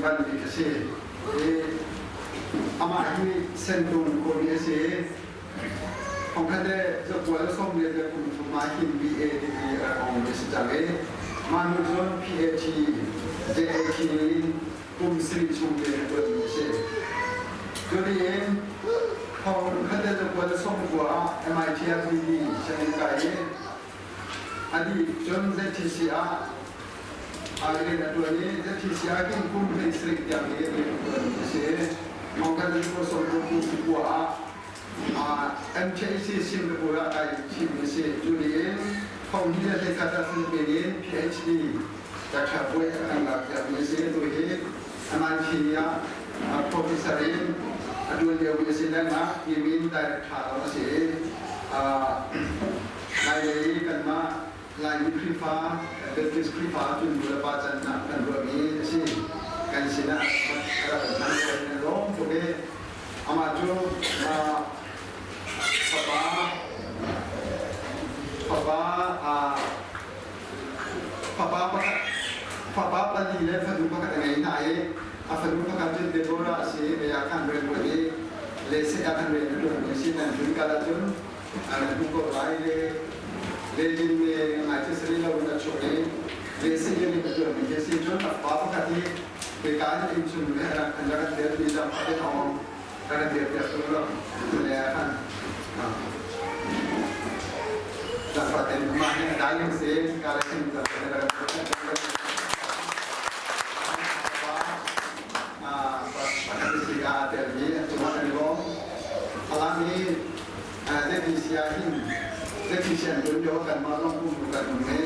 ban bik a si. I amah hi Sentung khuami a si i thongkhat le zakua le sawm le kum thum ah hin BA degree a rak ong mi a si cang i mah hnu cun PhD JAT in kum sarih chung rian a ṭuanmi a si. Cuni in thongkhat le zakua le sawmkua ah MIT ah BD sianginn kai i a dih cun ZTC ah rian a ṭuan i ZTC ah hin kum 17 tiang hi rian a ṭuanmi a si. Thongkhat le zakua sawmkua kum kua ah MTC Singapore ah kai thimmi a si. Cuni in thong hnih le hleikhat ah Philippines in PhD Doctor Puai a kan lak piakmi a si. Tu hi MIT ah professor in a ṭuan liomi a si lengah Imin director zong a si i Lailei kanmah Laimi Khrihfa, Baptist Khrihfa cun nu le pa can ah kan ruahmi a si. Kan sinah a rak kan hman kan lawm tuk i amah cu fapa fapa Fapa pakhat, fapa pali le fanu pakhat a ngei hna i a fanu pakhat cu Deborah a si i mei ah khan rian ṭuan i lehseh ah khan rian a ṭuanmi a si. Nan tlun kal ahcun an hmuh ko lai. Le lejin le ngai cu si rih loin a chuak i lehseh rian in a ṭuanmi khi a si. Cun a fapa pakhat hi hika in innchung he an rak an dirpi zangfah in awng rak an dirpiak tu lo le ah khan zangfah in amah hi a dai in si ka le khin zangfah in rak pakhat si ka aa telmi an cungah kan i lawm. Falam i ZBC ah hin ZBC an tuan lio kanmah zong um kan um i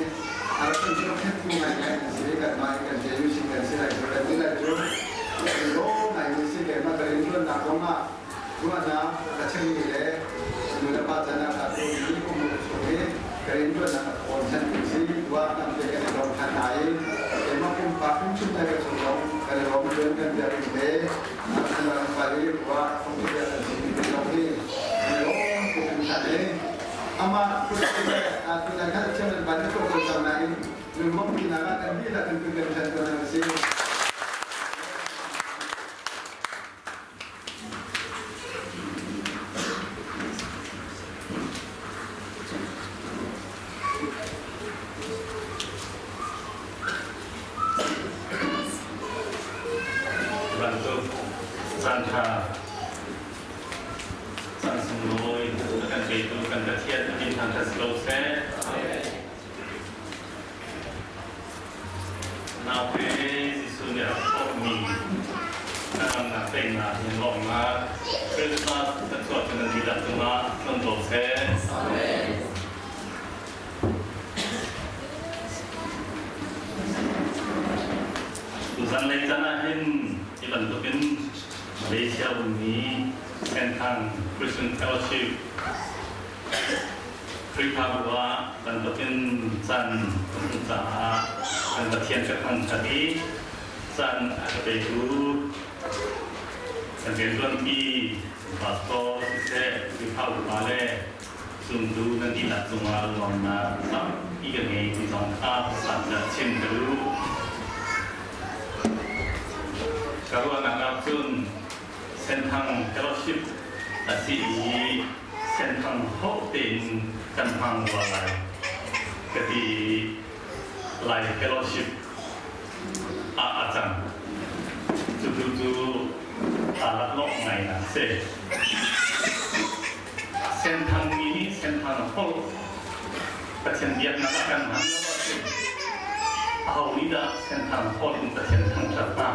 a rak kan cu khet ku ngai ngai kan si kanmah hi kan JUC kan si lai cu kan ti lai cu lawm ngai mi si keimah ka rian tuannak zong ah ruahnak ka chimmi le nu le pa can ah ka tuanmi um chung i ka rian tuannak a thawn chan tu si wa tam te kan i lawm than hna i keimah pumpak hrimhrim le ka chung zong kan i lawm tuan kan biak le Amah tutan khan chairman ban ko ko cang nain lunglawmhpinak ah kan dihlak in kan kan ko na si. Bantuk caanṭha caan sunglawi a kan petu kan Pathian a min thangṭhat si ko seh. Naute Jesuh nih a rak thawkmi hnangamnak teinak in lawmhnak Christmas kan tuah cu nan dihlak cungah tlung ko seh. Tuzanlei caan ah hin hi bantukin Malaysia ummi Senthang Christian Fellowship Khrihfabu ah bantukin caan kan hmuh caah kan Pathian ka thangṭhat i caan a ka petu kan rianṭuanpi pastor siseh Khrihfa upa le Zumtu nan dihlak cungah lawmnak tampi ka ngei ti zong kha sandah chim ka duh. Ka ruahnak ah cun Senthang Fellowship a si i Senthang holh tein kan hmang rua lai ka ti i Lai Fellowship ah a cang. Cutu cu aa laklawh ngai na si. Senthang mi nih Senthang holh Pathian biaknak ah kan hman lo ahcun aho nih dah Senthang holh in Pathian thangṭhat hna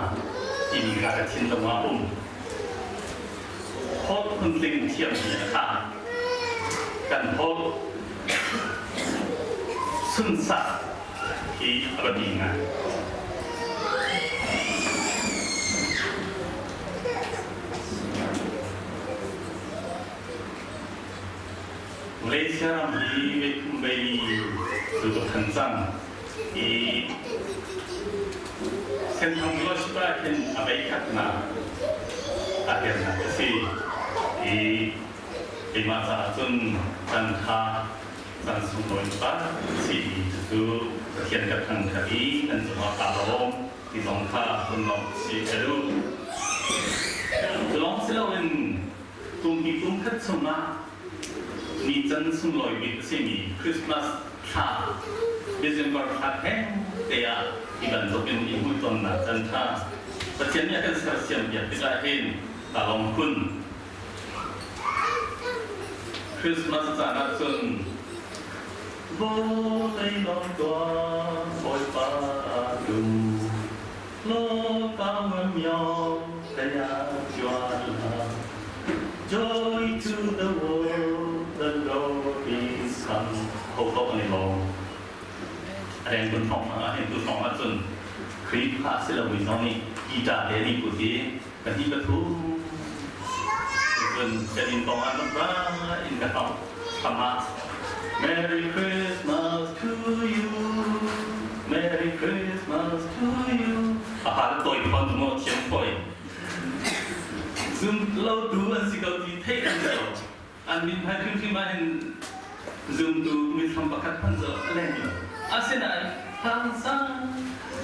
timi kha ka thinlung ah a um. Holh phuntling thiammi a ṭha. Kan holh sunsak hi a biapi ngai. Malaysia ram hi veikhum veimi cu ka phan cang i Senthang Fellowship ah khin a veikhatnak aa telnak a si i keimah caah cun can kha can sunglawi tak a si i cucu. Pathian ka thangṭhat i nan cungah kaa lawm ti zong kha hun lawmh chih ka duh. Cu lawng si loin kum hi kum khat chungah ni can sunglawi bik a simi Christmas thla December thla theng te ah hi bantukin i hmuhtonnak can ṭha Pathian nih a kan sersiam piak tikah hin kaa lawm khun. Christmas caan ahcun vawlei lawng tuah Bawipa dum lo ka miao kaya juan Joy to the world, the Lord is come. Ho ko an i lawm. A reng kun thong ah hin tu thong ahcun Khrihfa si lo mi zong nih guitar te ni put i pahnih pathum cun kan inn pawng ah ra in ka tong tama Merry Christmas to you, Merry Christmas to you. A pa le tawi phon tu maw thiam fawi. Zum lo tu an si ko ti theih an lo. An min hmai hrimhrim ah hin zumtu mithlam pakhat hmanh cu a leng lo. Asinain thang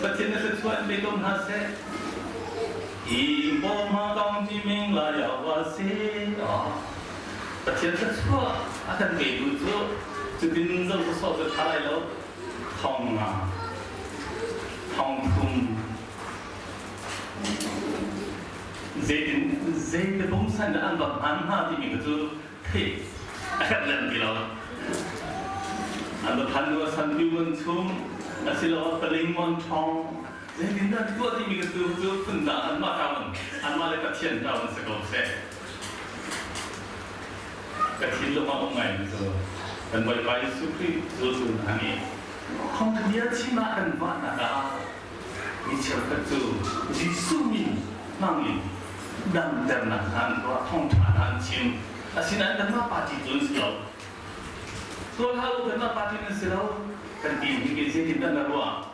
Pathian na thluachuah in pe ko hna seh. Hi bawm kong ti ming la ya wa si. Pathian thluachuah a kan petu cu cutin zo sawsawh cu ṭha lai lo. Thong nga, thong thum, zeitin zeite pungsan dah an va hman hnga timi kha cu theih a herh lem ti lo. An va phan hnu ah sanpiu an chum, asiloah paling an ṭhawng. Zeitindah tuah timi kha cu cu phundang anmah ṭau in anmah le Pathian ṭau in si ko seh. Ka thinlung ah um ngaimi cu kan Bawipa Jesuh Khrih zultu hna nih thawngṭha chim ah kan vahnak ah mi cheukhat cu Jesuh min hmang in damternak hna an tuah, thawngṭha hna an chim. Asinain kanmah party cu an si lo. Tuah hlah u, kanmah party nan si lo. Kan ti hi zeitindah na ruah?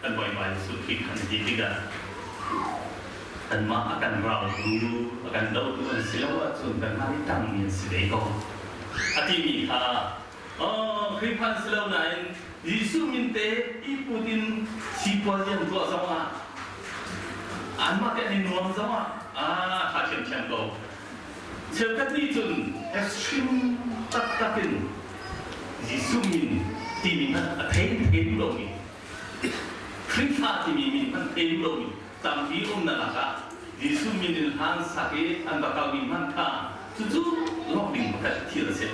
Kan Bawipa Jesuh Khrih khan ti tikah kanmah a kan rautu, a kan dotu an si lo ahcun kanmah nih ṭangmi an si ve ko. A timi kha oh, Khrihfa an si lo nain Jesuh min te i put in sipuazi an tuah zongah anmah te an i nuam zongah ah ṭha ṭhiamṭhiam ko. Cheukhat nih cun extreme taktak in Jesuh min timi hmanh a thei thei duh lomi Khrihfa timi min hmanh thei duh lomi tampi umnak lakah Jesuh min in hlan sak i an va kalmi hmanh kha cucu lawmh ding pakhat thil a si.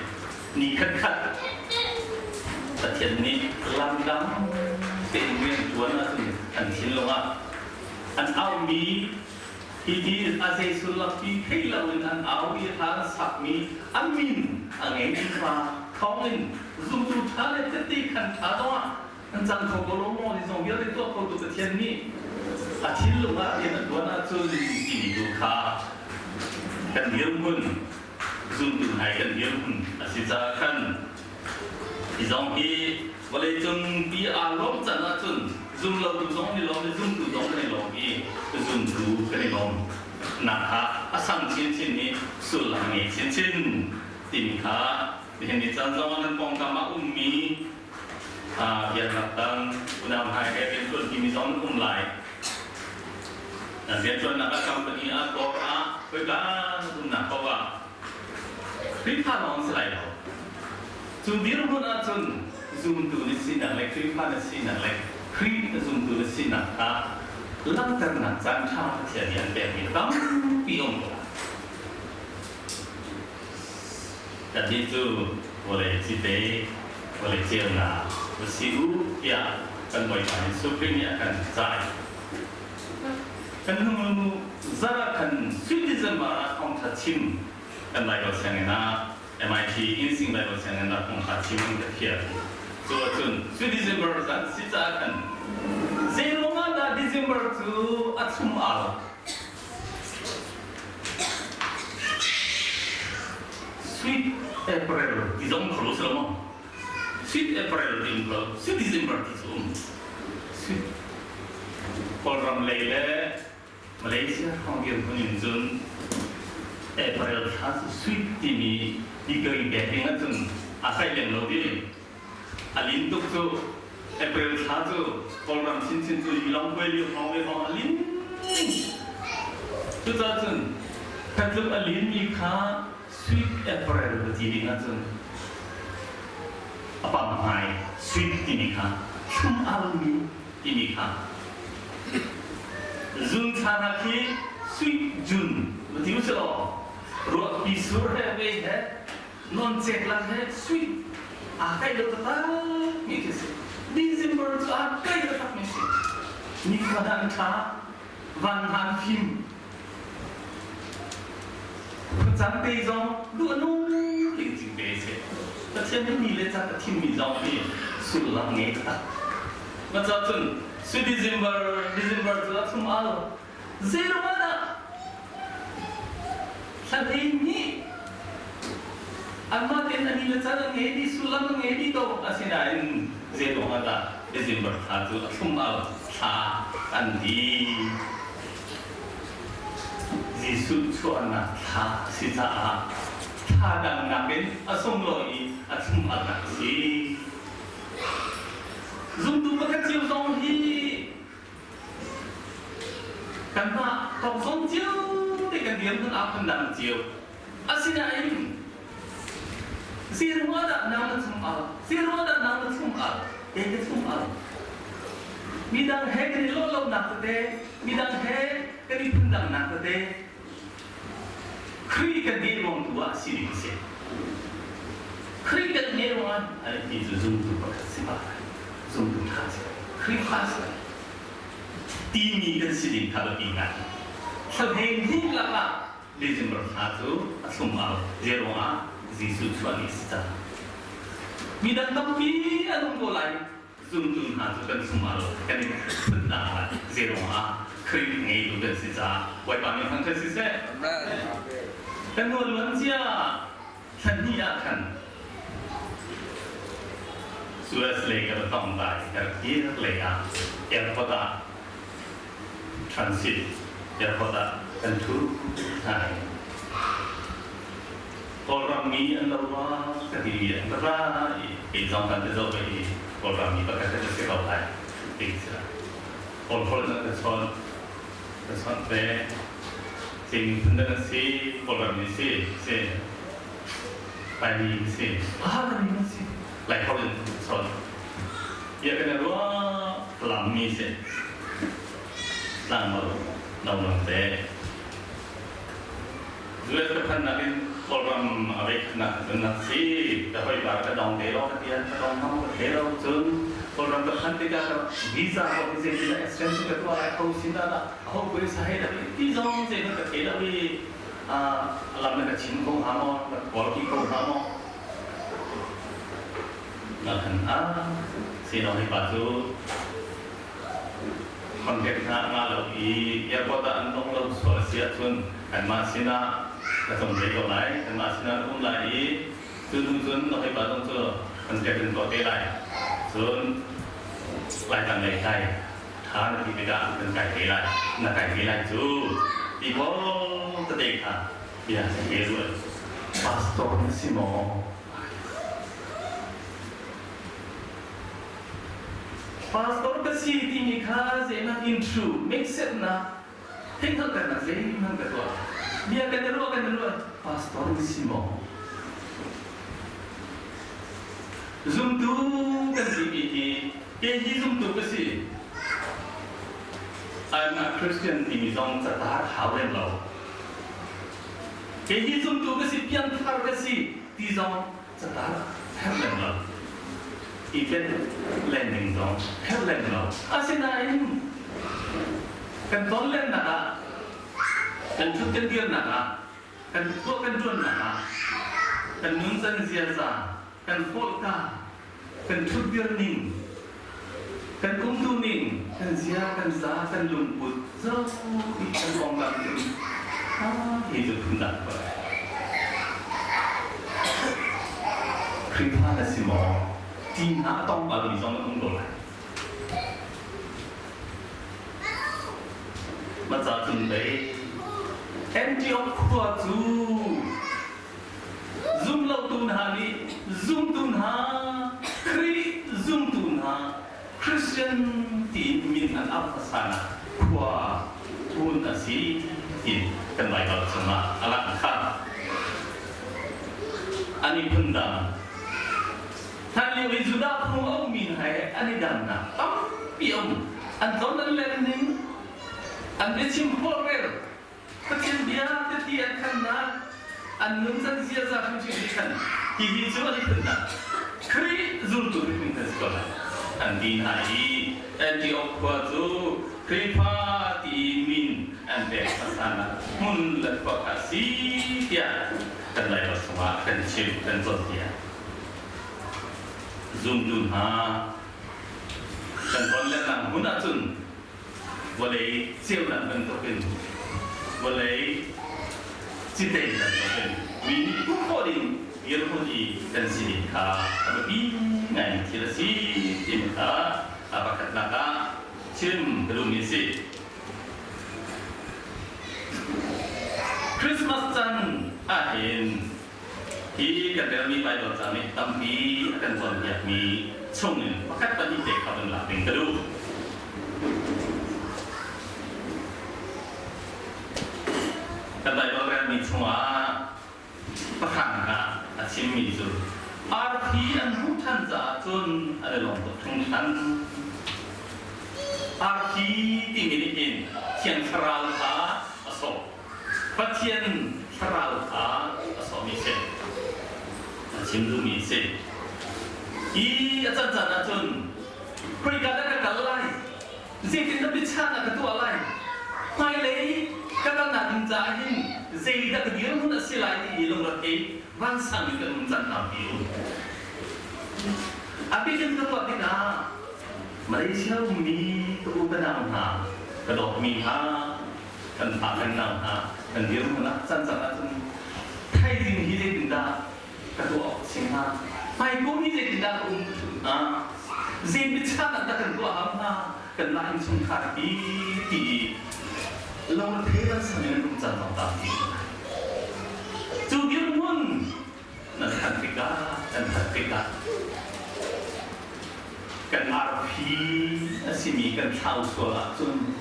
Ni khatkhat Pathian nih lamdang tein rian ṭuan ahcun an thinlung ah an aumi hi ti a zei sullam ti thei loin an au i hla an sakmi an min a ngeimi pa thawngin zumtu ṭha le tete khan ṭha zongah An cang kho ko lo maw? Hi zong vialte tuah khotu Pathian nih a thinlung ah rian a ṭuan ahcun timi tu kha kan dirhmun, zumtu hna i kan dirhmun a si caah khan hi zong hi vawleicung pi aa lawm can ahcun zumlotu zong an i lawm i zumtu zong kan i lawm i zumtu kan i lawm nak kha a sang chinchin i sullam a ngei chinchin timi kha nihin ni caan zong ah nan pawngkam ah ummi Biaknak dang unau hna he rianṭuan timi zong um lai. Nan rianṭuannak ah company ah dawr ah khoika umnak paoh ah Khrihfa lawng si lai lo. Cu dirhmun ahcun zumtu na sinak le Khrihfa na sinak le Khrih zumtu na sinak kha langhternak caan ṭha Pathian nih an pekmi tampi um ko. Kannih cu vawlei cite, vawlei ceunak va si u tiah kan Bawipa Jesuh Khrih nih a kan cai. Kan hnu zarh ah khan Sweet December ah thawngṭha chim kan Baibal sianginn ah MIT Insing Baibal sianginn ah thawngṭha chim in ka thial. Cu ahcun Sweet December zan si caah khan zeiruang ah dah December cu a chum al? Sweet April ti zong kho lo si lo maw? Sweet April ti um lo, Sweet December ti cu um. Sweet Kawlram lei le Malaysia hrawng dirhmun in cun April thla cu sweet timi degree pek ding ahcun a saih lem lo ding. A lin tuk cu. April thla cu Kawlram chinchin cu Yilong puai lio hrawng ve hrawng a lin. Cucaah cun kha tluk a linmi kha sweet April va ti ding ahcun a pam ngai sweet timi kha thlum almi timi kha June thla hna khi sweet June va ti usih law ruahpi sur he ve he nawncek lang he sweet aa kaih lo taktak mi khi si. December cu aa kaih taktak mi si. Nikhua hna an ṭha, van hna an fim. Khuacaan te zong duh a nung cingcing te si. Pathian nih ni le caan a thimmi zong hi sullam ngei taktak. Maca cun sui December, December cu a thum al. Zeiruangah dah thla nih anmah tein a ni le caan an ngei dih, sullam an ngei dih ko. Asinain zeiruangah dah December thla cu a thlum al thla an ti. Jesuh chuahnak thla a si caah thla dang nakin a sunglawi i a thlum alnak a si. Zumtu pakhat cio zong hi Kanmah kong cio te kan dirhmun aa phundang cio. Asinain zeiruangah dah nang na chung al? Zeiruangah dah nang na chung al? Kei ka chung al. Midang he kan i lawh lonak tete, midang he kan i phundangnak tete, Khrih kan ngeih ruang tu ah si ding a si. Khrih kan ngeih ruangah an ti cu zumtu pakhat si ba zumtu ṭha si Khrihfa si timi kan si ding kha biapi ngai. Thlahleng hnih lakah December thla cu a thlum au zeiruangah Jesuh chuah ni si cang. Midang tampi an um ko lai zumtu hna cu kan chungah lo kan i phunnak ah zeiruangah Khrih ngeitu kan si caah Bawipa min thangṭhat siseh. Kan nual cia thla hnih ah khan US lei ka va tong lai ka rak kir lei ah airport ah transit airport ah kan ṭhu hna. Kawlram mi an lo rua ka ti i an ka ra i kei zong kan ti zoh ve i Kawlram mi pakhat ka si ko lai ti si lai. Kawl holh na ka chawnh ka chawnh ve Cing phun na si Kawlram mi si si Laimi si ah Laimi na si Lai holh in chawnh ia kan rua lam mi si tlangval no lang te US ka phannak in Kawlram a vei khatnak cun na si ka hoi par ka dong te lo ka tian ka dong hang ka the lo cun Kawlram ka phan tikah ka visa ko hi zeitin dah extension ka tuah lai ko sin dah dah ho pui sa he dah ti zong zei ka the lo i lam na ka chim ko hnga maw na kawl ki ko hnga maw na khan a sino hi pa cu Contact hna a ngah lo i airport ah an dong lo sual a si ahcun kanmah sinah ka cong ve ko lai. Kanmah sinah na um lai i cu hnu cun na hawipa zong cu contact in tuah te lai. Cun Laitlang lei kai ṭha na ti tikah kan kai te lai. Na kai te lai cu ti pawl tete kha bia he ruat. Pastor na si maw? Pastor ka si timi kha zeihmanh intro meksetnak theihhngalhternak zeihmanh ka tuah. Bia kan i ruah kan i ruah pastor na si maw? Zumtu kan timi hi kei hi zumtu ka si. I'm a Christian timi zong catar hau lem lo. Kei hi zumtu ka si, piangthar ka si ti zong catar herh lem lo i ken len ding zong herh lem lo asinain kan tonlennak ah kan ṭhut kan dirnak ah kan tuah kan ṭuannak ah kan nuncan ziaza kan hawlka kan ṭhutdir ning kan umtu ning kan zia kan za kan lungput zo i kan konglam hi cu phundang ko Khrihfa na si maw? Ti hna a tong balmi zong an um ko lai. Maca cun pei Antioch khua cu zumlotu hna nih zumtu hna Khrih zumtu hna Christian tiin min an auh hmasa nak khua hmun a si tiin kan Baibal chungah a langh kha. An i phundang. Hlanlio i Judah phung a ummi hna he an i dannak tampi a um. An tlon an len ning, an biachim khawlrel, Pathian bia teti an khannak, an nuncan ziaza hrimhrim nih khan hihi cu an i phundang. Khrih zultu hrimhrim kan si ko lai. An ti hna i Antioch khua cu Khrihfa ti min an pek hmasanak hmun le khua kha a si tiah kan Baibal chungah kan chim kan cawnpiak. Zumtu hna kan ton lengmang hmun ahcun vawlei ceunak bantukin vawlei citei bantukin mi nih hmuh khawh ding dirhmun i kan si ding kha a biapi ngaimi thil a si timi kha a pakhatnak ah chim ka duhmi a si. Christmas caan ahhin hi kan relmi Baibal ca nih tampi a kan cawnpiakmi chungin pakhat pahnih te kha van lak ding ka duh. Kan Baibal relmi chungah pahrang ah a chimmi cu arfi an hmuh ṭhan caah cun an i lawm tuk hringhran. Arfi timi nih hin Thiang Thlarau kha a sawh. Pathian Thlarau kha a sawhmi a si. A chim duhmi a si. Hi a can caan ahcun khoika dah ka kal lai? Zeitindah biachahnak ka tuah lai? Hmailei ka kalnak ding caah hin zeidah ka dirhmun a si lai ti i lungrethei vansang in kan um caan tampi um. A bik in ka tuah tikah Malaysia ummi ka u ka nau hna, ka dawtmi hna, kan fa kan nau hna, kan dirhmun ah can cang ahcun thaizing hi zeitindah ka tuah awk a si hnga? Hmaikum hi zeitindah ka um hnga? Zei biachahnak dah kan tuah hau hnga? Kanmah innchungkhar hi ti i lungre kan sang in an um caan zong tampi. Cu dirhmun nan phanh tikah, kan phanh tikah kan arfi a simi kan thlau sual ahcun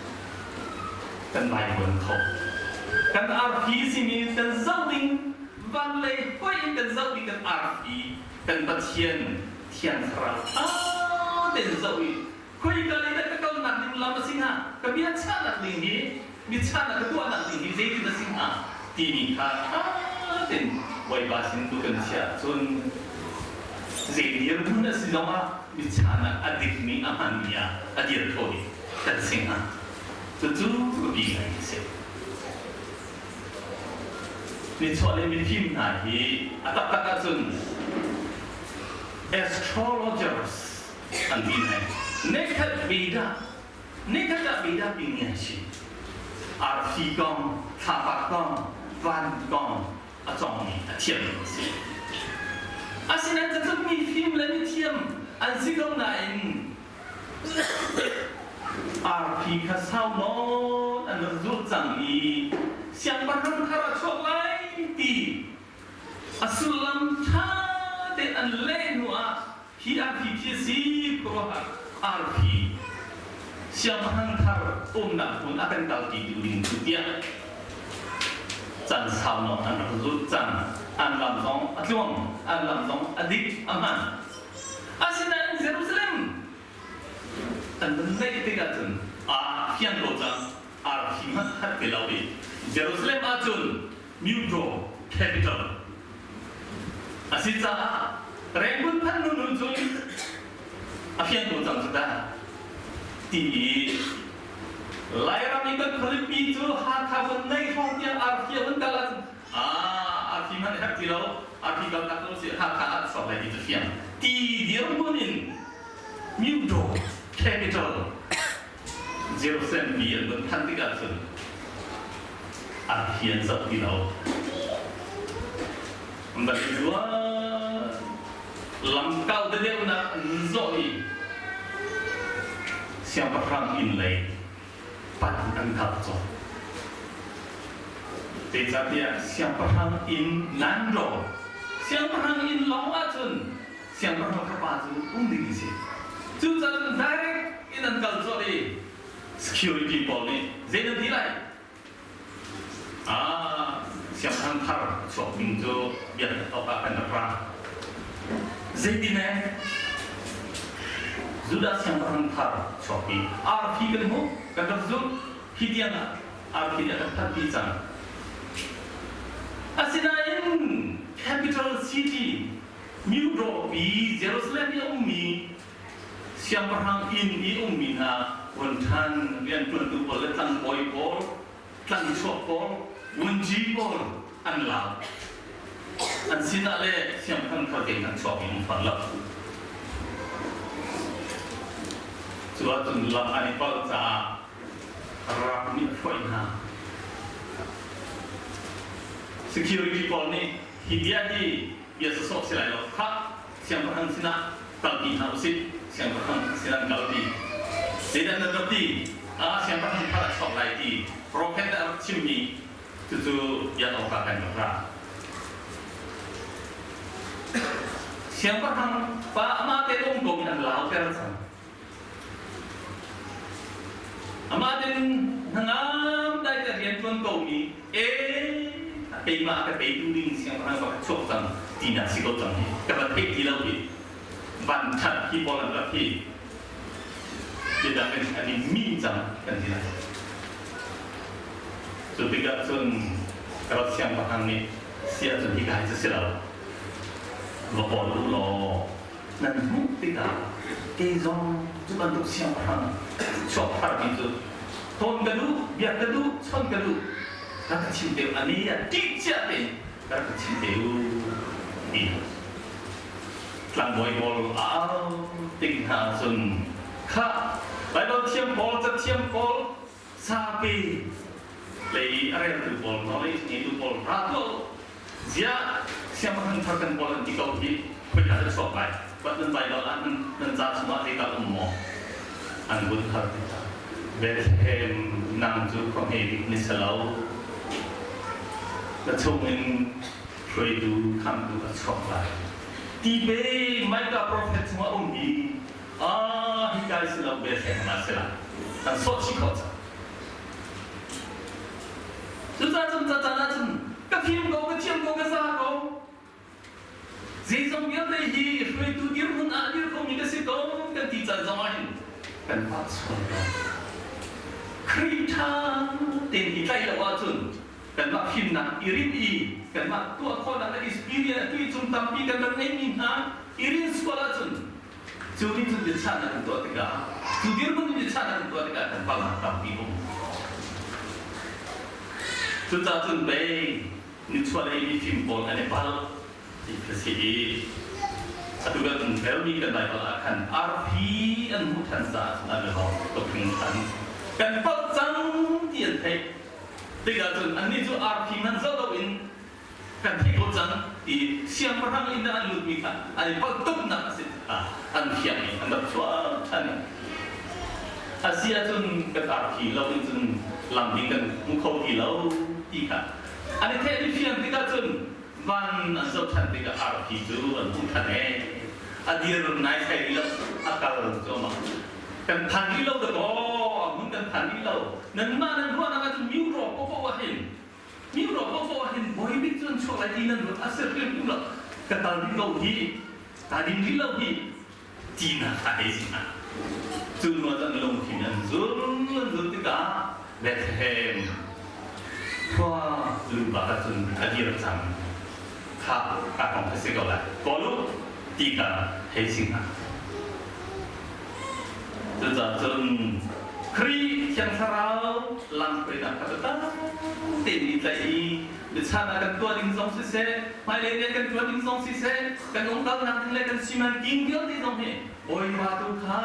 kan vaivuan kho. Kan arfi simi kan zoh ding van lei hoi in kan zoh i kan arfi kan Pathian Thiang Thlarau ṭha tein zoh i khoika lei dah ka kalnak ding lam a si hnga ka bia chahnak ding hi biachahnak ka tuahnak ding hi zeitin a si hnga timi kha ṭha tein Bawipa sin tu kan chiah ahcun zei dirhmun a si zongah biachahnak a dikmi a hmanmi ah a dir kho i kan si hnga cucu biapi ngai a si. Nichuahlei mifim hna hi a taktak ahcun astrologers an ti hna. Nikhat Veda, nikhat ah Veda timi an si. Arfi kong, thlapa kong, van kong a cawngmi a thiammi a si. Asinain cucu mifim le mithiam an si ko nain Arfi kha sau nawn an rak zulh cang i siangpahrang thar a chuak lai ti a sullam ṭha tein an leh hnuah hi arfi khi a si khuaruahhar arfi siangpahrang thar umnak hmun a kan kalpi tu ding cu tiah caan sau nawn an rak zulh cang. An lam zong a tluang, an lam zong a dik, a hman. Asinain Jerusalem an van naih tikah cun aa fiang ko cang. Arfi hmanh khat ti lo i Jerusalem ahcun Mutro capital a si caah Rangoon phanh hnu hnu cun a fiang ko cang cu ta ti i Lairam i kan khualipi cu Hakha van naih hrawng tiang arfi a vun kal ahcun arfi hmanh herh ti lo arfi kalnak cu si Hakha ah chuak lai ti cu fiang ti dirhmun in Myodaw capital Jerusalem pi an vun phanh tikah cun arfi an zoh ti lo an van i zuan lamkal deuhnak an zawh i siangpahrang inn lei pan an kal cawk. Zeicahtiah siangpahrang inn nan ro. Siangpahrang inn lawng ahcun siangpahrang fapa cu um ding a si. Cucaah direct in in an kal colh i security pawl nih zei nan ti lai? Ah, siangpahrang thar chuak ding cu biak awkah kan rak ra. Zeitin eh? Judah siangpahrang thar chuak hi arfi kan hmuh, kan rak zulh. Hi tiang ah arfi nih a kan phanhpi cang. Asinain capital city Myodaw-pi Jerusalem i a ummi Siangpahrang inn i ummi hna vuanṭhan rianṭuantu pawl le tlangbawi pawl, tlangchuak pawl, vunci pawl an lau. An sinah le siangpahrang thar tein an chuak i um fawn lo. Cu ahcun lam an i palh caah rak nih a hruai hna. Security pawl nih hi bia hi bia sawsawh si lai lo khah siangpahrang sinah kalpi hna usih siangpahrang sinah an kalpi zeidah nan rak ti ah siangpahrang thar a chuak lai ti profet a rak chimmi cucu biak awkah kan rak ra siangpahrang pa amah te um ko in an lauter cang Amah din hnangam dai te rian tuan ko mi e keimah ka teitu ding siangpahrang pakhat chuak cang tinak si ko cang hi ka va theih ti lo hi van that hi pawl an rak hi biadang in an i min cang kan ti lai cu tikah cun rat siangpahrang nih sia cun hi ka hai cu si lo va kawl u law Nan hmuh tikah kei zong cu bantuk siangpahrang chuak tharmi cu tawn ka duh, biak ka duh, chon ka duh, rak ka chim te u, a ni ah ṭih cia tein rak ka chim te u ti. Tlangbawi pawl a au tik hna cun khah Baibal thiam pawl, cathiam pawl, sapi lei a reltu pawl, knowledge ngeitu pawl ra tuah u. Ziah siangpahrang thar kan kawl an ti ko hi khoika dah chuak lai? But nan Baibal ah nan ca chungah zeidah um maw? An vun hal tikah Bethlehem nang cu khua hme bik ni si lo. Na chungin hruaitu khamtu a chuak lai. Ti pe Micah prophet chungah um hi ah hi kai si lo Bethlehem ah si lai. An sawh chih khawh cang. Cucaah cun caan ahcun ka fim ko, ka thiam ko, ka za ko. Zeizong vialte hi hruaitu dirhmun ah dir khomi ka si ko kan ti caan zong ah hin kan pah sual ko. Khrih ṭha tein i tlaih lo ahcun kanmah fimnak i rinh i kanmah tuah khawhnak le experience a tui cung tampi kan rak ngeihmi hna i rinh sual ahcun Cu nih cun biachahnak an tuah tikah, cu dirhmun in biachahnak an tuah tikah kan palhnak tampi um. Cucaah cun pei nichuahlei mifim pawl an i palh ti kha si i atu kan relmi kan Baibal ah khan arfi an hmuh ṭhan caah cun an i lawm tuk hringhran. Kan palh cang ti an theih tikah cun annih cu arfi hmanh zoh loin kan theih ko cang ti siangpahrang inn ah an lutmi kha an i palh tuknak a si an fiang i an rak chuah ṭhan a si ahcun kan arfi lo in cun lam ding kan hmu kho ti lo ti kha an i theih i fiang tikah cun van an zoh ṭhan tikah arfi cu an hmuh ṭhan e a dir nai thai rih lo a kal cuahmah kan phan rih lo dakaw a hmun kan phan rih lo nanmah nan ruahnak ahcun miu rawk paohpaoh ah hin Mi ruah paohpaoh ah hin bawibik cu an chuak lai ti nan ruat a ser hrim lo ka tal rih ko hi ta din rih lo hi tinak a hei si hna cu hnu ah cun lungthin an zul an zul tikah Bethlehem khua lupa ah cun a dir cang kha ka kong kha si ko lai kawl u ti kha hei si hna Cucaah cun Khrih Thiang Thlarau lamhruainak kha biatak tein i tlaih i biachahnak kan tuah ding zong siseh, hmailei rian kan ṭuan ding zong siseh, kan umkalnak ding le kan simanking vialte zong hi Bawipa tu kha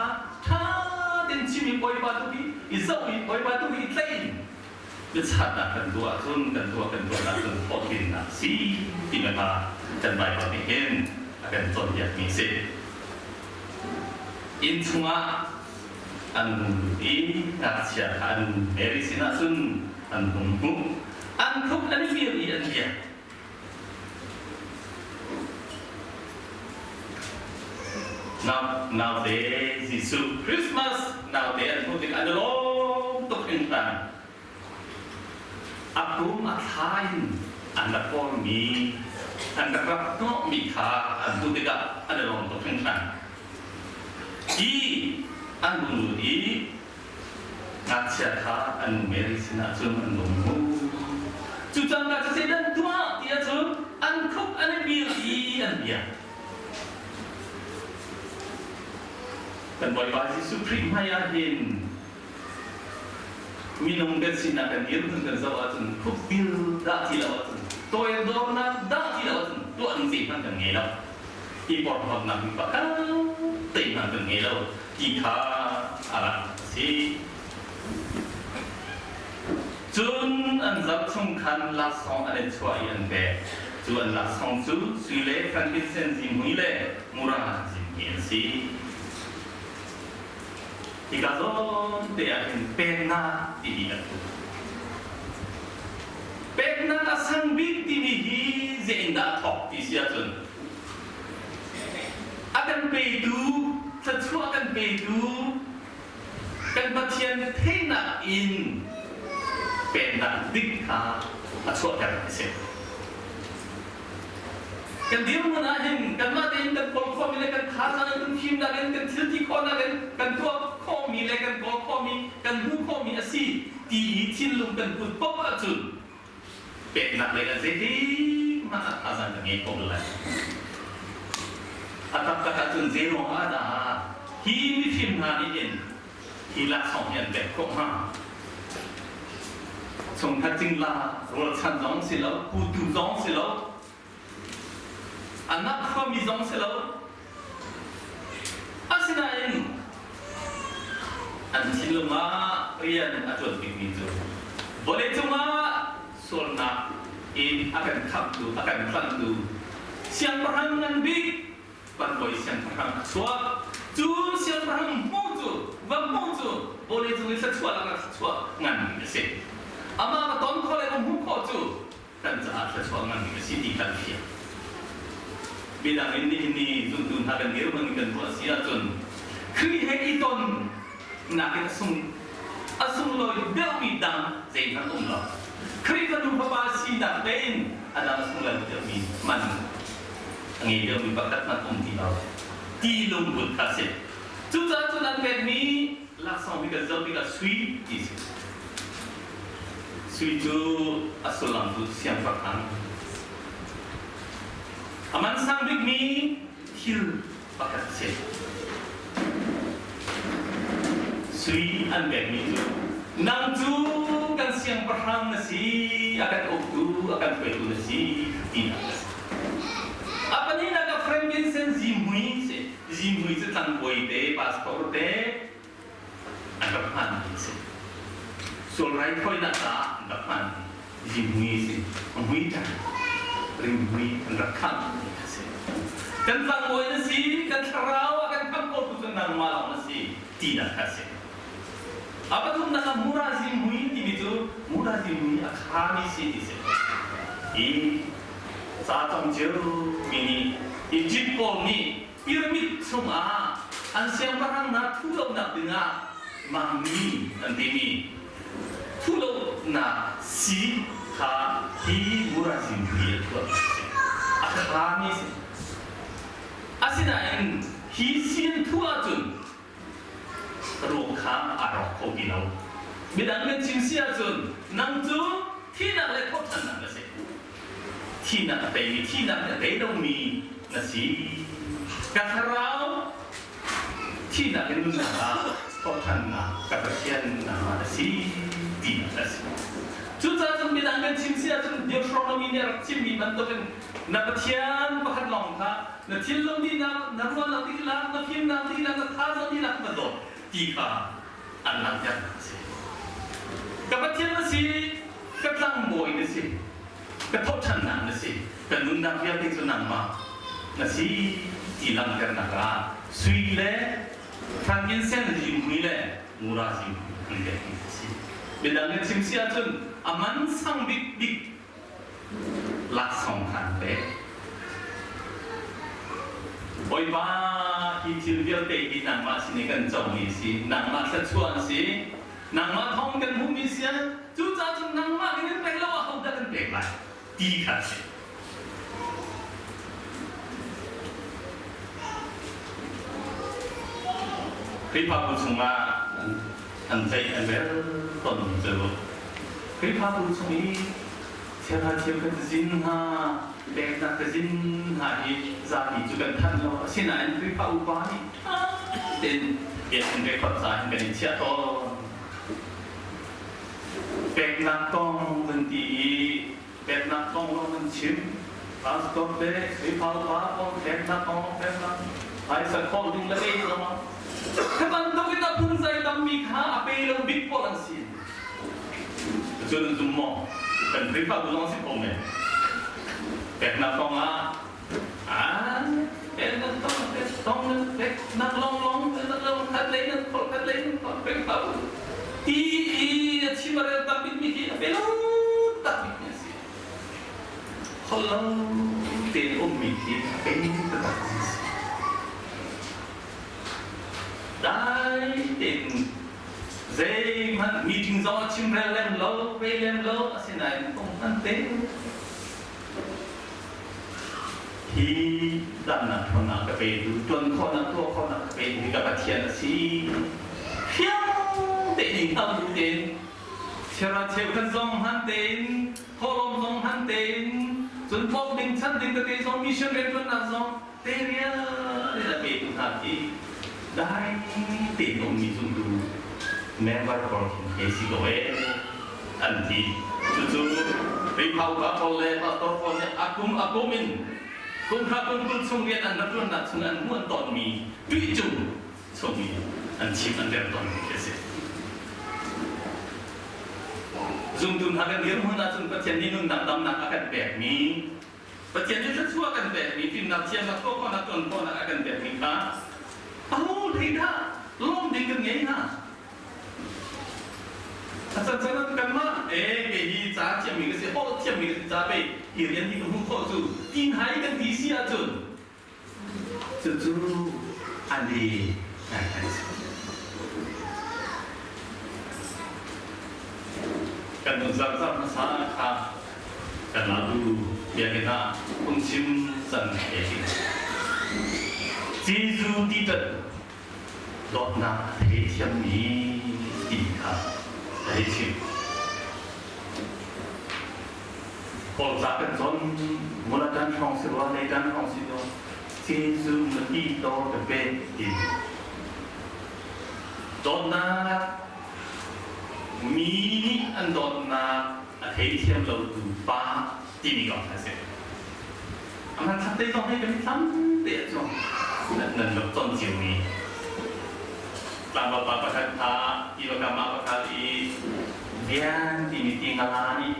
ṭha tein chim i Bawipa tu hi i zoh i Bawipa tu hi i tlaih in biachahnak kan tuah ahcun kan tuah kan tuah ahcun hlawhtlinnak si ti kha kan Baibal nih hin a kan cawnpiakmi a si. Inn chungah an hung lut i ngakchia kha an Mary sinah cun an hung hmuh. An khuk an i vir i an biak. Naute Jesuh Christmas. Naute an hmuh tik an i lawm tuk hringhran. A kum a thla in an rak kawlmi, an rak rak hnawhmi kha an hmuh tikah an i lawm tuk hringhran. Hi an hung lut i ngakchia kha an nu Mary sinah cun an vung hmu. Cu cangka cu zeidah an tuah ti ahcun an khuk an i bil i an biak. Kan Bawipa Jesuh Khrih hmai ah hin minung kan sinak kan dirhmun kan zoh ahcun khukbil dah ti lo ahcun toidornak dah ti lo ahcun tuah ding zeihmanh kan ngei lo. I porhlawtnak ding pakhat zeihmanh kan ngei lo ti kha a rak si. Cun an zarh chung khan laksawng an i chuah i an pek. Cu an laksawng cu sui le frankincense zihmui le mura zihmui an si. Hika zawn te ah hin peknak timi kan hmuh. Peknak a sang bik timi hi zeiindah a thawk ti si ahcun a kan petu, thluachuah kan petu, kan Pathian theihnak in peknak dik kha a chuahter a si. Kan dirhmun ah hin kanmah tein kan kawl khawhmi le kan thazaang in kan fimnak in kan thil ti khawhnak in kan tuah khawhmi le kan kawl khawhmi kan hmuh khawhmi a si ti i thinlung kan put paoh ahcun peknak lei ah zeitik hmanh ah thazaang kan ngei kho lai. A taktak ahcun zei ruang ah dah hi mifim hna nih hin hi laksawng hi an pek khawh hnga? Chungkhat cingla rualchan zong si lo, putu zong si lo, anak khuami zong si lo. Asinain an thinlung ah rian a ṭuan bikmi cu vawleicung ah sualnak in a kan khamhtu, a kan tlanhtu siangpahrang ngan bik Panbawi siangpahrang a chuak. Cu siangpahrang hmuh cu va hmuh cu vawleicung i thluachuah lakah thluachuah ngan a si. Amah va ton khawh le va hmuh khawh cu kan caah thluachuah ngan a si ti kan fiang. Midang in nihin ni zumtu hna kan dirhmun in kan ruah si ahcun Khrih he i ton nakin a sung a sunglawi deuhmi dang zeihmanh um lo. Khrih fanu fapa sinak tein a dang a sunglawi deuhmi man a ngei deuhmi pakhat hmanh um ti lo. Ti lungput kha a si. Cucaah cun an pekmi laksawng hi kan zoh tikah sui ti si. Sui cu a sullam cu siangpahrang. A man sang bikmi thil pakhat a si. Sui an pekmi cu nang cu kan siangpahrang na si, a kan uktu, a kan hruaitu na si tinak a si. A pahnihnak ah frankincense zihmui si. Zihmui cu tlangbawi te, pastor te an rak hmanmi a si. Sual raithawinak caah an rak hmanmi zihmui a si. A mui ṭang rimhmui an rak khammi a si. Kan tlangbawi na si, kan thlarau ah kan khamh khotu cu nangmah lawng na si tinak kha a si. A pathumnak ah mura zihmui timi cu mura zihmui a khami si ti si. Hi ca cong cio mi nih Egypt pawl nih pyramid chungah an siangpahrang hna thuhlonak dingah mangmi an timi thuhlonak sii kha hi mura zihmui a thuat a si. A khami si. Asinain hi sii an thuh ahcun ruak kha aa rawk kho ti lo. Midang nan chim si ahcun nang cu thihnak le thawhṭhannak na si. Thihnak a teimi thihnak a tei lomi na si. Ka thlarau thihnak in nunnak ah thawhṭhannak ka Pathian nangmah na si tinak a si. Cucaah cun midang kan chim si ahcun Deuteronomy nih a rak chimmi bantukin na Pathian pakhat lawng kha na thinlung dihlak, na ruahnak dihlak, na fimnak dihlak, na thazaang dihlak na dawt ti kha an langhter a si. Ka Pathian na si, ka tlangbawi na si, ka thawhṭhannak na si, ka nunnak vialte cu nangmah na si ti langhternak ah sui le frankincense zihmui le mura zihmui an pekmi a si. Midang nih chim si ahcun a man sang bikbik laksawng kha an pek. Bawipa, hi thil vialte hi nangmah sin i kan comi a si, nangmah thluachuah an si, nangmah thawng kan hmuhmi si. Cucaah cun nangmah kan in pek lo ahodah kan pek lai ti kha a si. Khrihfabu chungah an ceih an rel tawnmi cu Khrihfabu chung i chiakha cheukhat zin hna peknak cazin hna hi zapi cu kan thanh lo. Asinain Khrihfa upa nih ṭha tein biakinn record ca in kan i chiah tawn. Peknak kong kan ti i peknak kong lawng kan chim. Pastor te Khrihfa upa kong peknak kong peknak phaisa khawh ding le ei zong Hi bantuk in a phunzai tammi kha a pe lo bik pawl an si. Cun zum maw? Kan Khrihfabu zong si kho men. Peknak kong ah peknak tong tong peknak long long peknak long khat lei nan khol khat lei nan khol Khrihfabu ti i a chim a rel tam bik mi hi a pe lo tak bik mi a si. Khol lo tein ummi khi a pe taktak a si. Dai tein Zeihmanh meeting zong a chimrel lem lo, ve lem lo, asinain phunghman te hi damnak ṭhawnnak ka petu, ṭuan khawhnak, tuah khawhnak ka petu hi ka Pathian a si. Fiang tein i hngalh bu tein, chiara cheukhat zong hman tein, thawhlawm zong hman tein, cun bawmh ding, chanh ding tete zong, mission rianṭuannak zong te rial in a petu hna khi dai tein ummi zumtu member pawl he si ko ee an ti. Cucu Khrihfa upa pawl le pastor pawl nih a kum a kum in kum kha kum kul chung rian an rak ṭuannak chung an hmuh an tonmi tuihcung chung i an chim an rem tawnmi khi a si. Zumtu hna kan dirhmun ahcun Pathian nih nunnak damnak a kan pekmi Pathian nih thluachuah kan pekmi fimnak thiamnak tuah khawhnak ṭuan khawhnak a kan pekmi kha aho hlei dah lawm ding kan ngei hna? A cancan ah kanmah ee kei hi ca thiammi ka si, holh thiammi ka si ca pei hi rian hi ka hmuh khawh cu ti hna i kan ti si ahcun cucu a le ngaingai a si. Kan nun zarzar hmasa kha kan latu biakinn ah phungchim can he Jesuh ti tat dawtnak a thei thiammi ti kha a hei chim. Paul ca kan cawn mula tan hrawng si rua lei tan hrawng si rua Jesuh na ti to ka pe ti. Dawtnak mi nih an dawtnak a theithiam lotu pa timi kong a si. A hmanthlak te zong hi kan i thlam te ah cun nan rak ton ciomi tlangval pa pakhat kha tiva kam ah pakhat i lian timi ti nga nih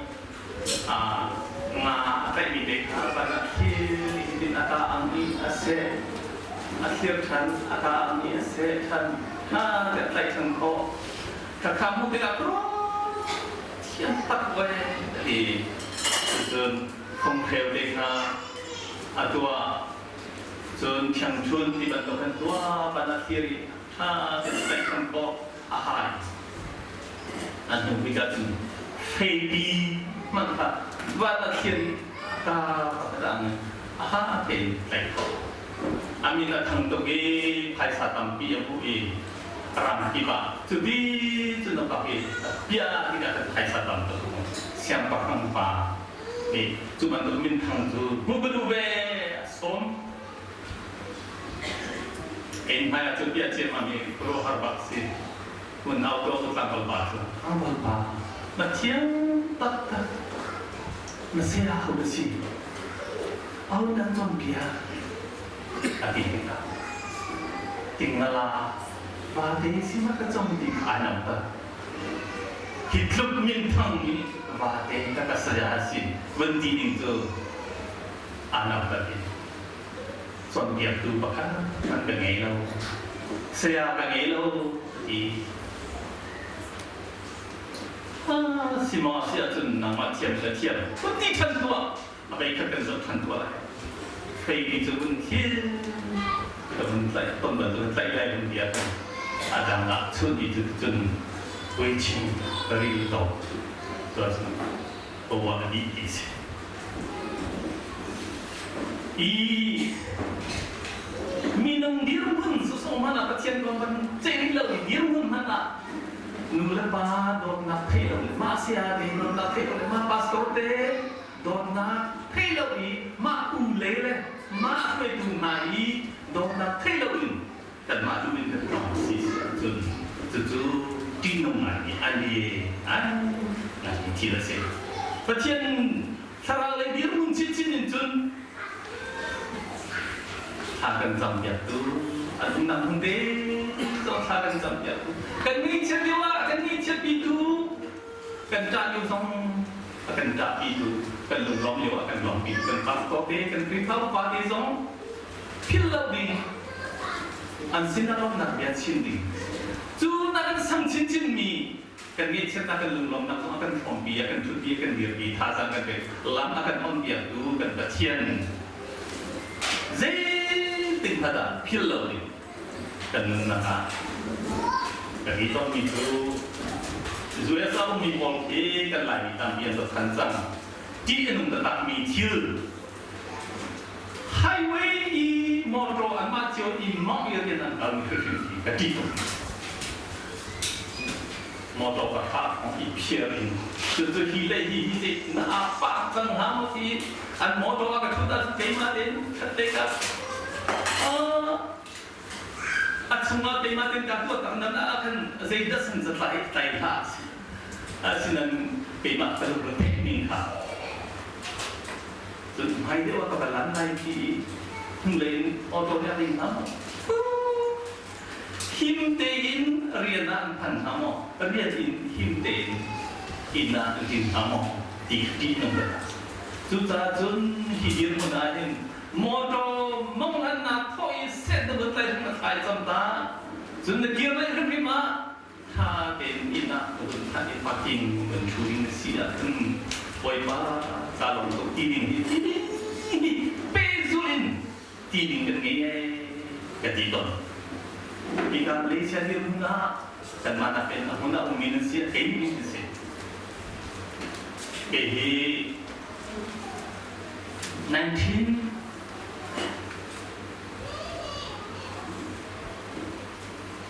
nga a tlaihmi te kha van ah thil in a ta ang i a seh a thlir ṭhan a ta ang i a seh ṭhan ha te a tlaih ṭhan khawh Khakha hmuh tikah thiam tak ve ti cun funghreu te kha a tuah cun thiangchun ti bantuk kan tuah ban a thlir i ṭha tein tlaihchan khawh a hai an hnu bik ah cun feipi hmanh kha van a thlir i ta pakhat ah a ha tein tlaih khawh a min a thang tuk i phaisa tampi a hmuh i ram kip ah cuti cun a pak i bia tikah kan phaisa tam tuk siangpahrang pa nih cu bantuk minthang cu hmu ka duh ve a sawm ein hmai ah cu bia ciammam i khuaruahhar bak si mun au to tlangval pa cu tlangval pa na thiam taktak na saya ho na si au dan cawnpiak a ti tikah tingala vate si ma ka cong ti kha ai nam ta hi tluk minthang nih vate ka ka saya si vun ti ding cu aa nam ta ti cawnpiaktu pakhat hmanh ka ngei lo saya ka ngei lo ti si maw si ahcun nangmah thiam ka thiam kun ti ṭhan tuah a bei khat kan zoh ṭhan tuah lai. Fei cu vun thil ka vun tlaih ton bantuk tlaih lai vun bia kan a dang ah chun i cu cun waiching ril to cun pawa a dih ti si. I minung dirhmun susong hmanh ah Pathian kong kan ceih rih lo i dirhmun hmanh ah nu le pa dawtnak theih lo le mah saya te dawtnak theih lo le mah pastor te dawtnak theih lo i mah u le le mah hruaitu hna i dawtnak theih lo in kanmah duh in kan tong si ahcun cucu ṭihnung ngai mi a le ai ngai mi thil a si. Pathian thlarau lei dirhmun chinchin in cun thla kan campiaktu an umnak hmun te zong thla kan campiaktu kan ngaihchiat lio ah kan ngaihchiatpitu kan ṭah lio zong a kan ṭahpitu kan lunglawm lio ah kan lawmpitu kan pastor te kan Khrihfa upa te zong philh lo ding an sinah lawmhnak bia chim ding cu na kan sang chinchin mi kan ngeihchiatnak kan lunglawmhnak zong a kan hrawmpi a kan ṭhutpi a kan dirpi thazaang kan pek lam a kan onpiaktu kan Pathian zeitin hmanh ah philh lo ding kan nunnak ah kan i tonmi cu US a ummi pawl khi kan Laimi tampi an rak cang ṭih a nung taktakmi thil Highway i motor anmah cio i mawngh i rian an kalmi hrimhrim hi ka ṭih tuk. Motor ka thlah thawng i phiar in cucu hi le hi hi ti na aa pah cang hnga maw ti an motor a ka ṭhut ahcun keimah tein ṭhat te ka a chungah keimah tein ka tuah tak nan ah khan zeidah san za tlai tlai hlah a si. Asinain keimah ka lung theih ning kha Cun hmai deuh ah ka va lan lai ti i hnulei in auto nih a ding hna maw? Him tein rian ah an phan hna maw? Rian in him tein inn ah an ṭin hna maw? Ti kha ṭih nung ka Cucaah cun hi dirhmun ah hin motor monglannak thawh i set na vun tlai hrim a thlai cam ta. Cun na kir lai hrimhrim ah Ṭha tein inn ah ka vun phanh i parking kan ṭhu ding na si ahcun Bawipa ca lawng tuk ti ding hi ti ding hi pehzulh in ti ding kan ngei ee ka ti tawn. Hika Malaysia dirhmun ah kanmah nakin a hmun a ummi nan si a keimi nan si. Kei hi 19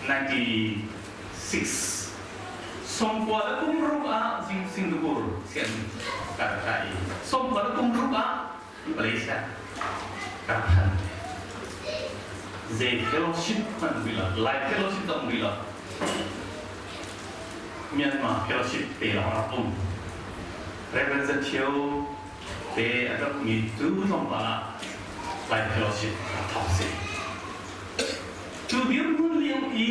96 sawmkua le kum ruk ah Singapore sian ka rak kai i sawmkua le kum ruk ah Malaysia ka rak phan. Zei fellowship hmanh rih lo, Lai fellowship zong rih lo. Myanmar fellowship te lawng rak um. Reverend Zan Thio te a rak mi cu tlawmpal ah Lai fellowship rak thawk si. Cu dirhmun lio i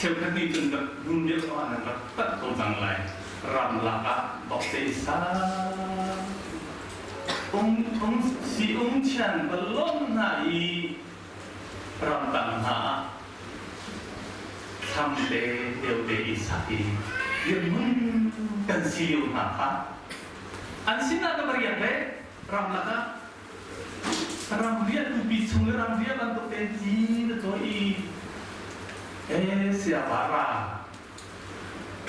cheukhat nih cun rak dum deuh ah nan rak tat ko cang lai. Ramlak ah bawkte i sa ung ung si ung chian va lawm hna i ramtang hna ah thlam te deuh te i sak i dirhmun kan si lio hna kha an sinah ka va riak ve ramlak ah Ramriah tupi chung i ramriah bantuk tein ti na cawi i ee siapa ra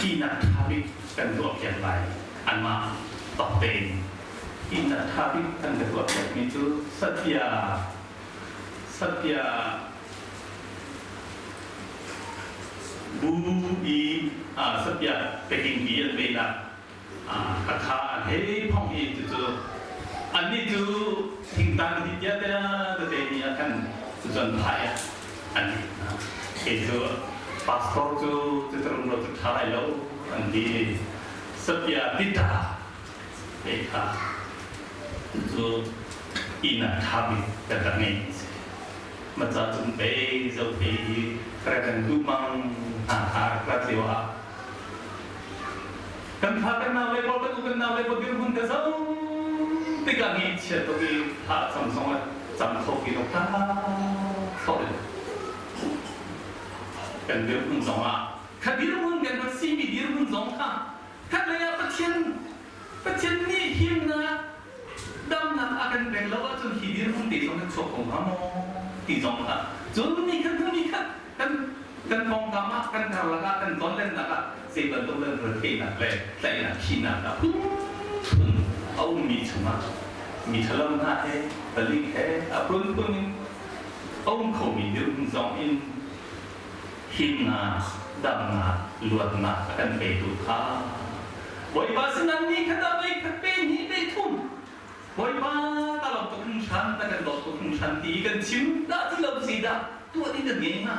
ihnak ṭha bik kan tuahpiak lai anmah bak tein ihnak ṭha bik kan ka tuahpiakmi cu satia satia bu i satia packing bi an pe a kha an hei phongh i cucu annih cu thingtan hi tia te tete ni ah khan cucu an phai ah an ti hna. Kei cu pastor cu cuturung lo cu ṭha lai lo an ti. Sapia tita te kha cucu inn ah ṭha bik kan rak ngei si. Maca cung pe zo pe i Reverend Tu Mang hna kha rak rat lio ah Kan fa kan nau le pawl kan u kan nau le pawl dirhmun ka zoh tikah ngeihchiat tuk i thah cam zong ah cam kho ti lo ta sawh in kan dirhmun zong ah kha dirhmun kan rak simi dirhmun zong kha khat lei ah Pathian Pathian nih himnak damnak a kan pek lo. te zong kan chuak ko hnga maw ti zong kha cun ni khat hnu ni khat kan kan pawngkam ah kan karlak ah kan tonlennak ah zei bantuk le retheihnak le tlaihnak khihnak ah phunphun a ummi chungah mi ṭhalo hna he palik he a phunphun in a um khomi dirhmun zong in himnak damnak luatnak a kan petu kha Bawipa sinan ni khat ah voi khat pe hnih pe thum Bawipa ka lawm tuk hringhran na kan dawt tuk hringhran ti kan chim dah ti lo si dah tuah ding kan ngei hnga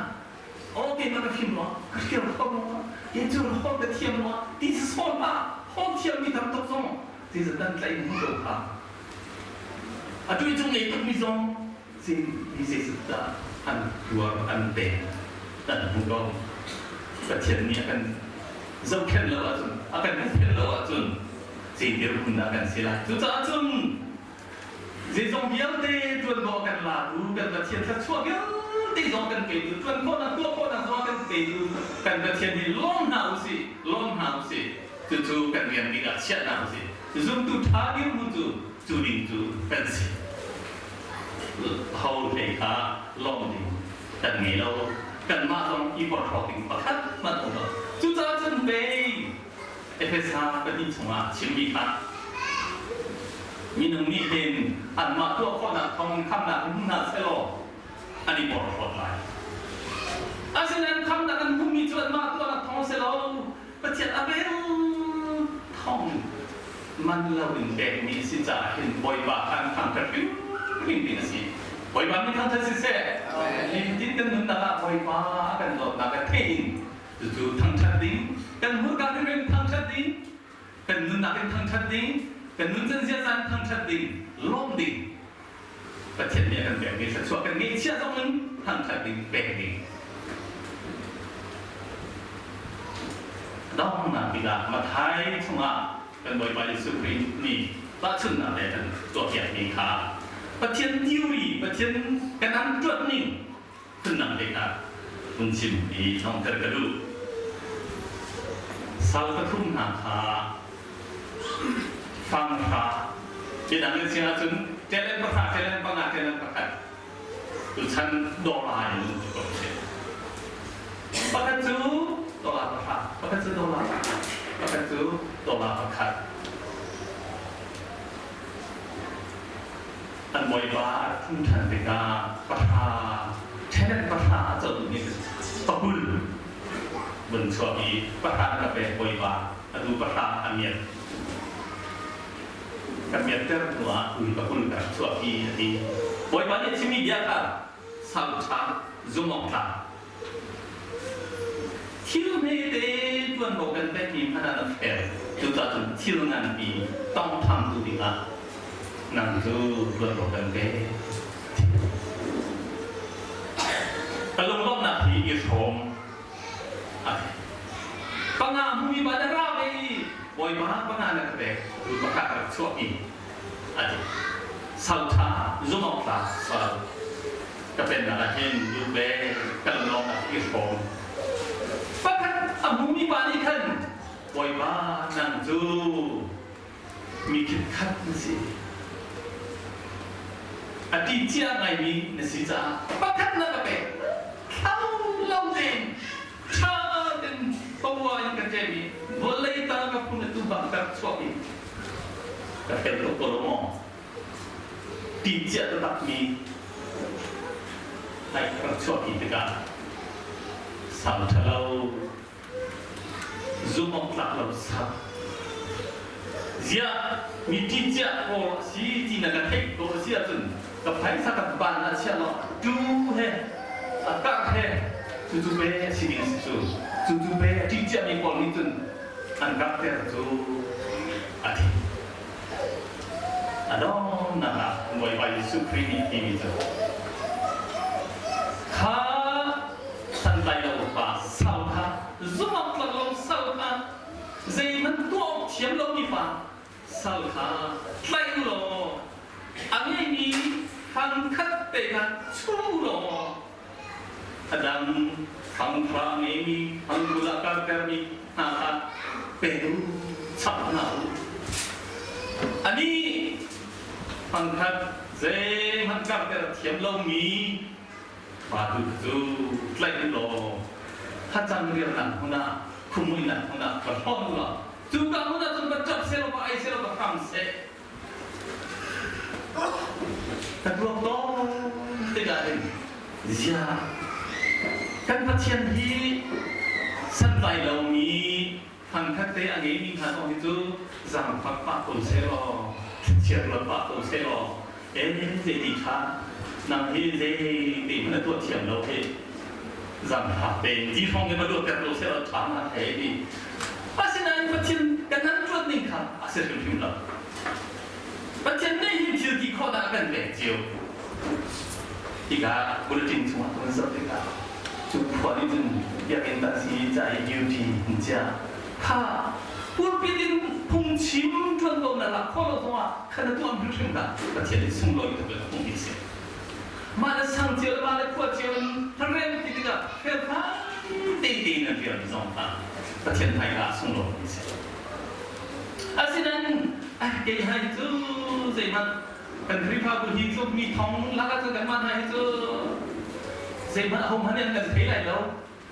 aw keimah ka fim rua ka hrial kho rua ke cu hol ka thiam rua ti sawn hlah hol thiam mi tam tuk zong ti zatan tlaih hmu ko kha a tui cung ngei tuk mi zong sin mi zeizat dah an tuar an pek an hmu ko Pathian nih a kan zohkhenh lo ahcun a kan hupkhenh lo ahcun zei dirhmun dah kan si lai cucaah cun zeizong vialte ṭuanvo a kan latu kan Pathian thluachuah vialte zong kan petu ṭuan khawhnak tuah khawhnak zong a kan petu kan Pathian hi lawm hna usih lawm hna usih cucu kan rian bik ah chiah hna usih zumtu ṭha dirhmun cu cu ding cu kan si ho hlei kha lawm ding kan ngei lo kanmah zong i porhlawt ding pakhat hmanh um lo cucaah cun pei Efesa pahnih chungah chimmi kha minung nih hin anmah tuah khawhnak thawngin khamnak in hmu hna sehlaw an i porhlawt lai. Asinain khamnak an hmuhmi cu anmah tuahnak thawng si lo, Pathian a vel thawng man loin pekmi a si caah hin Bawipa kha an thangṭhat hrimhrim ding a si. Bawipa min thangṭhat siseh, nitin kan nunnak ah Bawipa a kan dawtnak a theih in Cucu thangṭhat ding, kan hmurka hrimhrim thangṭhat ding, kan nunnak in thangṭhat ding, kan nuncan ziaza in thangṭhat ding, lawm ding. Pathian nih a kan pekmi thluachuah kan ngeihchiah zong in thangṭhat ding, pek ding. Donghnak bik ah Matthai chungah kan Bawipa Jesuh Khrih nih tahchunhnak le kan tuahpiakmi kha Pathian theory, Pathian kan an ṭuat ning Phundang lehnak hun chim i lawmhter ka duh. Sal pathum hna kha fang hra biadang in si ahcun ṭelen pahra, ṭelen panga, ṭelen pakhat tuchan dollar in um ko si. Pakhat cu dollar pahra, pakhat cu dollar panga, pakhat cu dollar pakhat. An bawipa a rak tlung ṭhan tikah pahra ṭhen pahra a co duhmi pakul vun chuak i pahra na ka pek bawipa atu pahra a miat ka miatter hnuah ui pakul ka rak chuahpi a ti. Bawipa nih a chimmi bia kha sal ṭha zumh awk tlak thil hmete ṭuanvo kan pekmi hmanh ah na fel cucaah cun thil nganpi tawngthamtu dingah nang cu ṭuanvo kan pek. Ka lunglawmhnak hi i hrawm a ti. Panga hmumi pa na ra ve i Bawipa panga na ka pek tu pakhat ka rak chuahpi a ti. Salṭha zumhawktlak sal ka pennak ah hin lut ve ka lunglawmhnak i hrawm. Pakhat a hmumi pa nih khan Bawipa nang cu mi khitkhat na si. A ti cia ngaimi na si caah pakhat na ka pek. Thlau lo tein ṭha tein pawa in ka ṭem i vawlei tang ka phun atu bang ka rak chuak i ka fel tuk ko lo maw? Ti cia taktakmi ai ka rak chuahpi tikah sau ṭhalo zumh awk tlak lo sak ziah mi ṭi ciah pawl a si ti na ka theih ko a si ahcun ka phaisa ka ban ah chiah law tu he a karh he cucu pe a si ding a si cu cucu pe a ṭi ciahmi pawl nih cun an karhter cu a thi a donghnak ah Bawipa Jesuh Khrih nih timi cu kha santlai lo pa sal kha zumh tlak lo sal kha zeihmanh tuah awk thiam lomi pa sal kha tlaih u law a ngeimi fangkhat te kha chuh u law a dang fangfa a ngeimi fangkul ah kartermi hna kha pe u chap hna u. Anih fangkhat Zeihmanh karhter a thiam lomi pa tu cu tlaih u law hacang rialnak hmun ah khumuinak hmun ah va hlawn u law cuka hmun ah cun va ṭap seh law va ai seh law va hram seh. Ka tuak tawn tikah hin ziah kan Pathian hi santlai lomi thangkhat te a ngeimi hna zong hi cu zaangfak pah ko sehlaw thlichia ruat pah ko sehlaw ee zeiti ṭha nang hi zei te hmanh na tuah thiam lo hi zaangfak tein ti hrawng in va luatter ko sehlaw ṭha hnga thei ti. Asinain Pathian kan han ṭuan ning kha a si hrimhrim lo. Pathian nih hin thil ti khawhnak a kan pek cio. Tikah bulletin chungah kan zoh tikah cu khua nih cun biakinn kan si ca i duty an chiah. Kha pulpit in phungchim ṭuan ko na lak khawh lo zongah kha na tuah hrimhrim kha Pathian nih sunglawi tuk in a hmuhmi a si. Mah le sang cio le mah le khua cio in rem ti tikah felfai tein an rian zong kha Pathian hmaika ah sunglawi a si. Asinain kei hai cu zeihmanh kan Khrihfabu hi cu mi thong lakah cun kanmah hna hi cu zeihmanh ahohmanh nih an kan thei lai lo.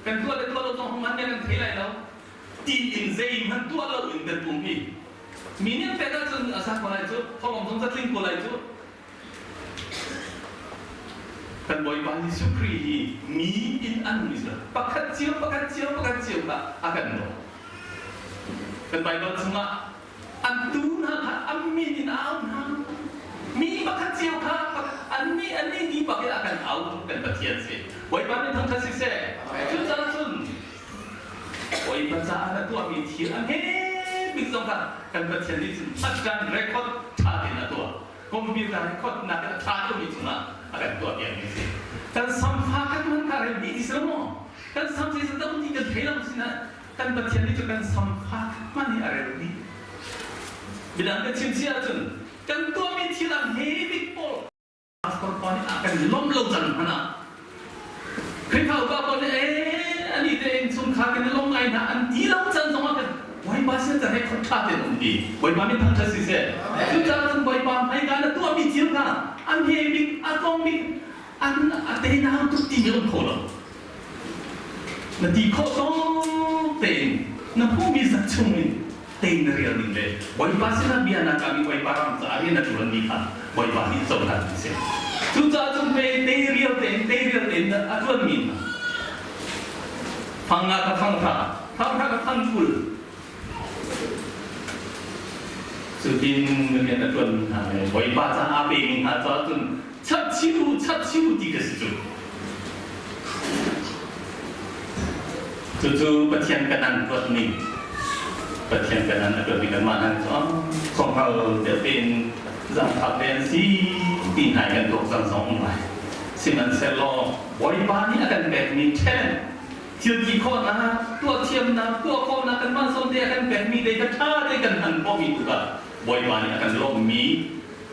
Kan tuah le tuah lo zong ahohmanh nih an kan thei lai lo. Tiin zeihmanh tuah lo in kan um hi. Mi nih an pek ahcun a sa ko lai cu, thawngawm zong zatling ko lai cu. Kan Bawipa Jesuh Khrih hi mi in an mi pakhat cio pakhat cio pakhat cio kha a kan dawt. Kan Baibal chungah an tu hna kha an min in a au hna. Mi pakhat cio kha an nih an nih ti bak in a kan au kan Pathian si. Bawipa nih thangṭhat siseh. Cucaah cun Bawipa caah na tuahmi thil a hme bik zong kha kan Pathian nih cun a kan record ṭha tein a tuah. Computer record nak in a ṭha deuhmi cungah a kan tuah piakmi a si. Kan samfa kan hman kha rem dih ti si lo maw? Kan sam zeizat dah um ti kan thei lo sinah kan Pathian nih cu kan samfa hman hi a rel dih. Midang kan chim si ahcun kan tuahmi thil a hme bik pawl pastor pa nih a kan lawmh lo cang hmanh ah Khrihfa upa pawl nih ee ani te innchungkhar kan i lawm ngai hna an ti lo caan zong ah kan Bawipa sin ca record ṭha tein um ti. Bawipa min thangṭhat siseh. Cucaah cun Bawipa hmaika na tuahmi thil kha a hme bik, a tlawm bik, an a tenau tuk timi um kho lo. Na ti khawh tawk tein na hmuhmi zat chungin tein na rial ning le Bawipa sinah bia na kami Bawipa ram caah rian na ṭuanmi kha Bawipa nih cohlan a si. Cucaah cun pe te rial tein te rial tein a ṭuanmi hna fang nga ka fang hra fang hra ka fang 20 cutin rian a ṭuanmi hna le Bawipa caah aa pemi hna caah cun chap chiu chap chiu ti ka si cu. Cucu Pathian kanan tuat ning Pathian kanan a tuat kanmah nan cu khuanghal deuh tein zangfak te an si ti hna kan tuak cang zong um lai. Sihmanhsehlaw Bawipa nih a kan pekmi talent thil ti khawhnak, tuah thiamnak, tuah khawhnak kanmah zawn te a kan pekmi te kha ṭha te kan hman khawhmi tu kha Bawipa nih a kan lawmhmi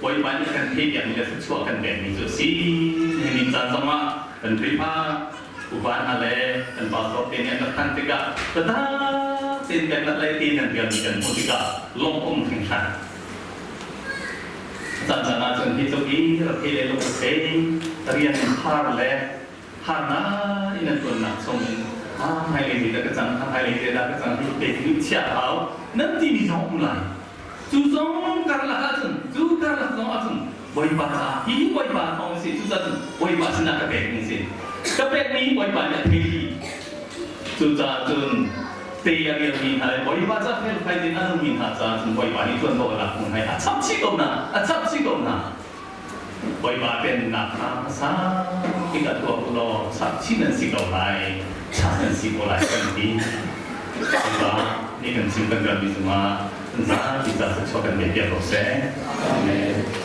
Bawipa nih a kan theihpiakmi le thluachuah kan pekmi cu a si. Nihin caan zongah kan Khrihfa upa hna le kan pastor te nih an rak thanh tikah biatak tein kan rat lai ti nan rialmi kan hmuh tikah lawmh um hringhran. Caan caan ahcun hi tluk i rak thei le lung thei rian har le harnak in an tuannak chungin hmailei zei dah ka cang, hmailei zei dah ka cang hi te hi chiah hau nan timi zong um lai. Cu zong karlak ahcun, cu karlak zong ahcun Bawipa caah hi Bawipa thawng a si, cucaah cun Bawipa sinah ka pekmi a si. Ka pekmi Bawipa nih a thei dih. Cucaah cun tei a rialmi hna le Bawipa caah felfai tein a nungmi hna caah cun Bawipa nih ṭuanvo a lak hnu hna i a chap chih ko hna, a chap chih ko hna. Bawipa pennak kha hmasa bik ah tuah u law chap chih nan si ko lai, chap nan si ko lai kan ti. Bawipa nih kan chim kan rammi cungah zapi ca thluachuah kan pe piak ko seh. Amen.